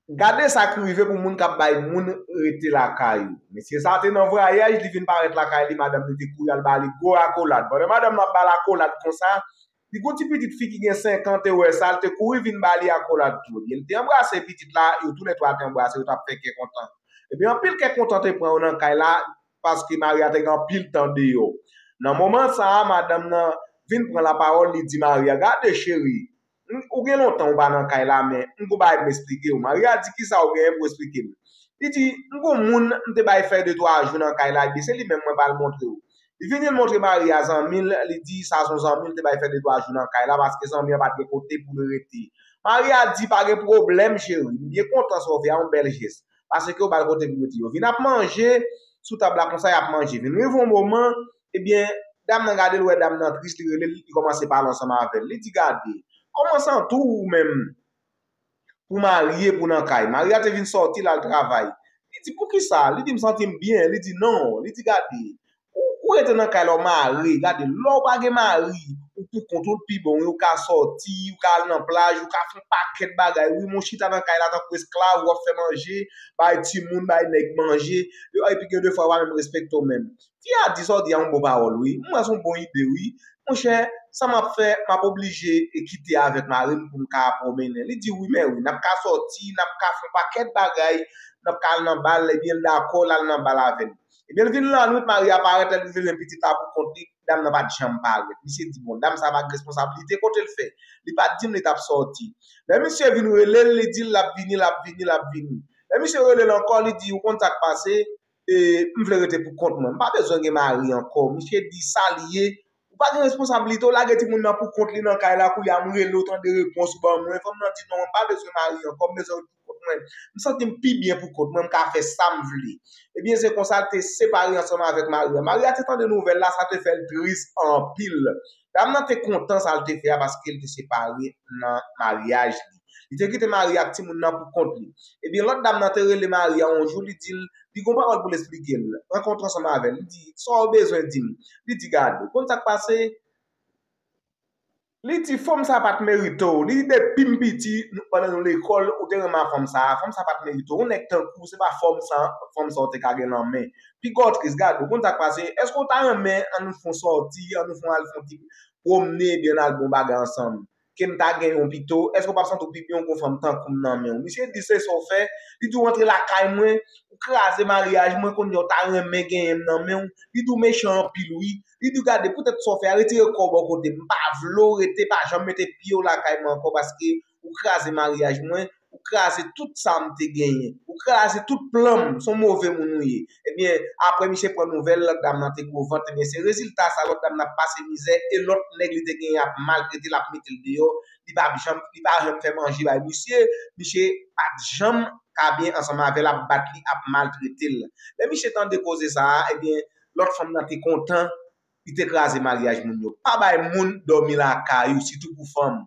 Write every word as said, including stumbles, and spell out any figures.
Gade sa k rive pou moun k ap bay moun rete lakay ou. Mesye sa te nan vwayaj, li vin parèt lakay li, madanm li te kouri al ba li gwo akolad. Pandan madanm nan ap ba l akolad konsa, li gon ti pitit fi ki gen senk an te wè sa, l te kouri vin ba li akolad tou. Ebyen, li te anbrase pitit la, yo toulètwa te anbrase, yo t ap fè kè kontan. Ebyen, anpil kè kontan te pran yo nan kay la, paske Maria te gen anpil tan deyò. Nan moman sa a, madanm nan vin pran lapawòl, li di Maria, gade cheri, ou gen lontan ou pa nan kay la, men m gon bagay pou m eksplike w. Maria di, kisa ou genyen pou w eksplike m? Li di, m gon moun m te bay fè de twa jou nan kay la, ebyen se li menm mwen pral montre w. Li vini, l montre Maria zanmi l, li di sa se yon zanmi l te bay fè de twa jou nan kay la, paske zanmi an pa t gen kote pou l rete. Maria di, pa gen pwoblèm, cheri, m byen kontan sa w fè a, yon bèl jès. Paske w ba l kote pou l rete. Yo vin ap manje sou tab la konsa, y ap manje. Vin rive yon moman, ebyen, dam nan gade l, wè dam nan tris, li rele l, li kòmanse pale ansanm avè l. Li di, gade, kòman w santi w ou menm pou marye, pou nan kay? Maria te vin sòti, l al travay. Li di, poukisa? Li di, m santi m byen. Li di, non. Li di, gade, ou, ou rete nan kay la, w mare. Gade, lè w pa gen mari, ou pou kont ou, l pi bon, wi, ou ka sòti, ou ka al nan plaj, ou ka fè yon pakèt bagay. Wi, men w chita nan kay la tankou esklav, w ap fè manje, bay timoun, bay nèg manje. Yo, epi gen de fwa, yo pa menm respekte w menm. Fi a di sa w di a yon bon pawòl, wi. M wè se yon bon ide, wi. Monchè, sa m ap fè, m ap oblije e kite avèk mari m pou m ka pwomennen. Li di, wi, men wi, n ap ka sòti, n ap ka fè yon pakèt bagay, n ap ka al nan bal, ebyen, l dakò, l al nan bal avè n. Ebyen, l vin lannwit, Maria parèt, lè l rive jwenn pitit la pou kont li, dam nan pa t janm parèt. Misye di, bon, dam sa pa t responsablite kote l fè. Li pa t di m li t ap sòti. Lè misye vin rele l, li di l l ap vini, l ap vini, l ap vini. Lè misye rele l ankò, li di, ou konn sa k pase? E, m vle rete pou kont mwen. M pa bezwen gen mari ankò. Misye di, sa l ye? Ou pa gen responsablite, w lage timoun nan pou kont li nan kay la, koulye a m rele w, tande repons ou ban mwen. Fanm nan di, non, mwen m pa bezwen mari ankò, m bezwen rete pou kont mwen. M santi m pi byen pou kont mwen, m ka fè sa m vle. Ebyen, se konsa l te separe ansanm avèk Maria. Maria te tande nouvèl la, sa te fè l tris anpil. Dam nan te kontan sa l te fè a paske l te separe nan maryaj li. Li te kite Maria ak timoun nan pou kont li. Ebyen, lòt dam nan te rele Maria yon jou, li di l, li gon pawòl pou l eksplike l. Rankontre ansanm avè l. Li di, sa w bezwen di m? Li di, gade, ou konn sa k pase? Li di, fanm sa pa t merite w. Li di, depi m piti, nou, pandan nou lekòl, ou te renmen a fanm sa a. Fanm sa pa t merite w. Yon nèg tankou w, se pa fanm sa, fanm sa w te ka gen nan men. Piga w tris, gade, ou konn sa k pase? Èske w ta renmen ann nou fè yon sòti, ann nou fè yon al fè yon ti pwomne, ebyen ann al bon bagay ansanm? Ke m ta genyen w pito, èske w p ap santi w pi byen w gon fanm tankou m nan men w? Misye di, se sa w fè? Li di, w antre lakay mwen, ou kraze maryaj mwen, kounye a w ta renmen genyen m nan men w. Li di, w mechan anpil, wi. Li di, gade, poutèt sa w fè a, retire kò w bò kote m. M pa vle w rete, pa janm mete pye w lakay mwen ankò, paske ou kraze maryaj mwen, ou kraze tout sa m te genyen. Ou kraze tout plan m, se yon move moun ou ye. Ebyen, apre misye pran nouvèl, lòt dam nan te gwo vant, ebyen, se rezilta sa, lòt dam nan ap pase mizè, e lòt nèg li te genyen ap maltrete l, ap mete l deyò, li pa janm, li pa janm fè manje bay misye, misye pa t janm ka byen ansanm avè l, ap bat li, ap maltrete l. Lè misye tande koze sa a, ebyen, lòt fanm nan te kontan, li te kraze maryaj moun yo. Pa bay moun dòmi lakay ou, sitou pou fanm.